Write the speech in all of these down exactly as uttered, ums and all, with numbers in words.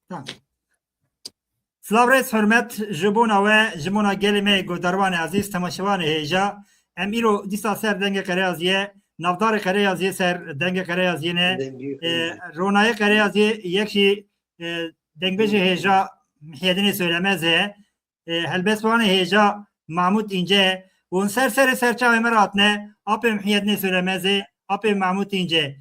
Tamam. Silav rêz hurmet ji bona we, ji bona gelê me, guhdarvanê ezîz, temaşevanê hêja. Em îro dîsa ser dengê Qereyaziyê, navdarê Qereyaziyê ser dengê Qereyaziyê ne. Dengê Ee, Qereyaziyê. Ronayê Qereyaziyê yek jî, e, dengbêjê hêja Mihyedinê Söylemez e. E, helbestvanê hêja Mahmut İnce. Hûn ser serê serçavê me re hatine, apê Mihyedinê Söylemez e, apê Mahmut İnce.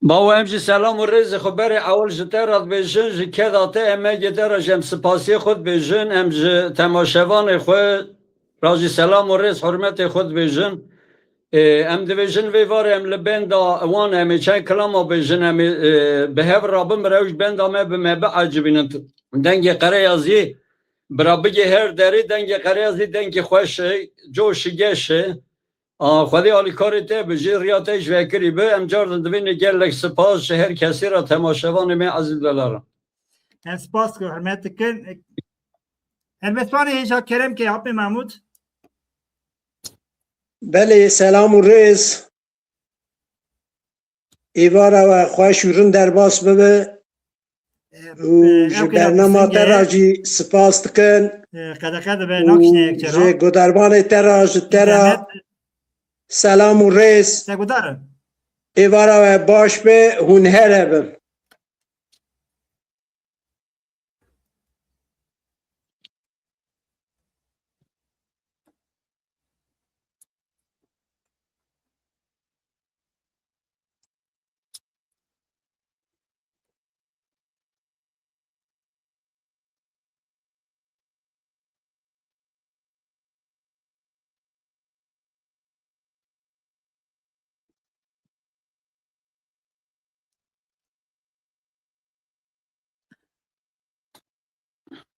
Bawo, em jî selam û rêzê xwe berê ewil ji te re dibêjin, ji keda te, emegê te re jî em spasiyê xwe dibêjin, em ji temaşevanê xwe re jî selam û rêz, hurmetê xwe dibêjin. Ê, em dibêjin vê varê em li benda wan, em ê çend kilama bêjin, em ê, ê, bi hev re bin, bi rewş benda me bi me biecibînin. Dengê Qereyazî bira bigê her derê, dengê Qereyazî dengê xweş e, coş û geş e. A, Xwedê alîkarê te bi, jê riya te ji vekirî bi. Em cardin divînê gelek spas ji her kesî re, temaşevanê me ezîz delaran. Em spas ku hurmet dikin. Helbestvanê hêja kerem ke apê Mahmud. Belê, selam û rêz. Êvara we xweş û rind derbas bibe. Û ji bernama te re jî spas dikin. Qedexe dibe, û nakişne yek cara. Ji gudarvanê te re, ji te re selam û rêz. Te gudar. Êvara we baş be, hûn here bin.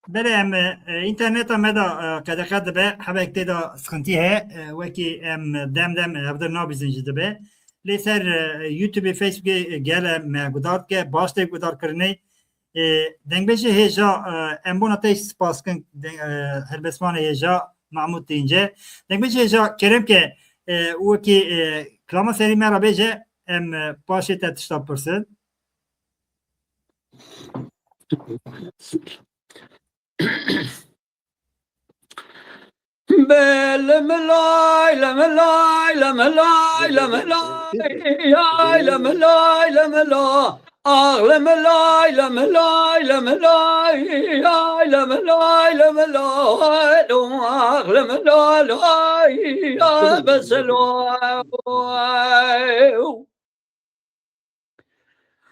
Belê, em, e, interneta me de, e, qedexe dibe, hebek tê de sixintî heye, e, wekî em dem dem hevdir nabîzin jî dibe. Lê ser, e, YouTubeê, Facebookê, e, gele me guhdar dike, baş tê guhdarkirinê. E, dengbêjê hêja, e, em bona te spas kin, de-, e, helbestvanê hêja Mahmut Dînce. Dengbêjê hêja kerem ke, e, wekî, e, kilama serî me re bêje, em, e, paşê te tişta bipirsin. Be limilay, limilay, limilay, limilay, yay, limilay, limila. Ah, limilay, limilay, limilay, yay, limilay, limilay, ah, limilay, lay, ya, beselay.